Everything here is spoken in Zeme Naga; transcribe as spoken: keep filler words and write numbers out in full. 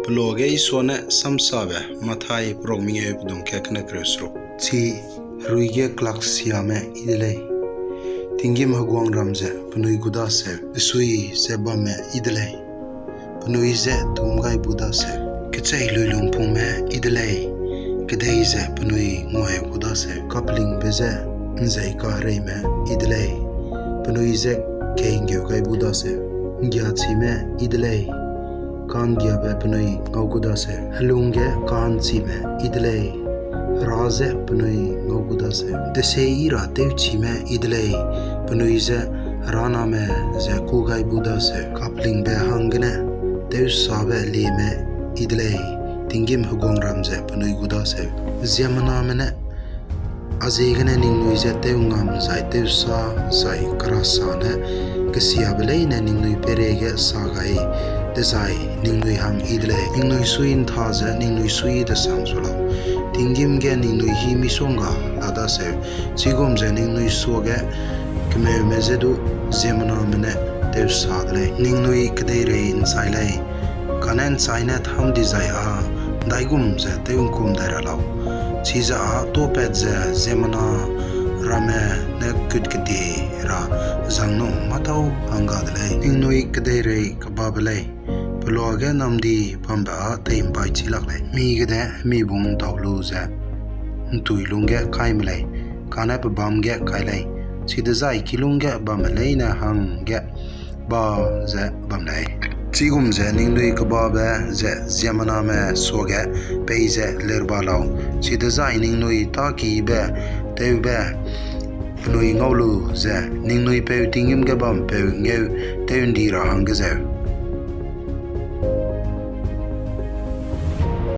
Peloa ge Isua ne samsabe Mathai perok mengeu pedung kat kene kereu seruk. Chi herui ge kelaksiame yi de lei. Tinggîm heguangram ze penui gu daseu, pesui ze bamme yi de lei, penui je tum gai bu daseu. Kecheiluilungpungme yi de lei, kedei ze penui nguaheu gu daseu. Kapelingbe je ’nzei kahereime yi de lei, penui je keinggeu gai bu daseu. ’Nggiachime yi de lei, ka'nggiabe penui ngau gu daseu. Helung ge ka'nchime yi de lei, Hera je penui ngau gu daseu. Deseî ra tewchime yi de lei, penui je Hera name ze kû gai bu daseu. Kapelingbe hanggene tewsabe lieme yi de lei, tinggîm heguangram ze penui gu daseu. Ziemmename ne a ziegene ningnui je tewngam zai tewsa zai kerasa ne kesiabe leine ningnui peireige sa gai dezai ningnui hang yi de lei. Ningnui sui'ntha ze ningnui sui desang zu lau, tinggîm ge ningnui hî misongga la daseu. Chigum ze ningnui suage kemeume je du ziemmename ne tewsa de lei. Ningnui kedeirei ’nchai lei, kane ’nchai ne tham dizai â ’ndaigum ze tew'ngkum dai ra lau. Chize â tâpat ze ziemmena ramme ne kut kedie ra zangno mâtau hangga de lei. Ningnui kedeirei kebabe lei, peloa ge namdi bambe â tei'mbai chî lak lei. Mi gede mi bung dau lu ze ’ntui lungge kai me lei, kane pebâm ge kai lei, chidezai kilûng ge bamme leine hangge ba ze bam lei. Chigum ze ningnui kebabe ze ziemmename suage peize lerba lau, chidezai ningnui tâkibe tewbe penui ngau lu ze ningnui peu tinggîm ge bampeu ngeu tew ’ndi ra hangge zeu.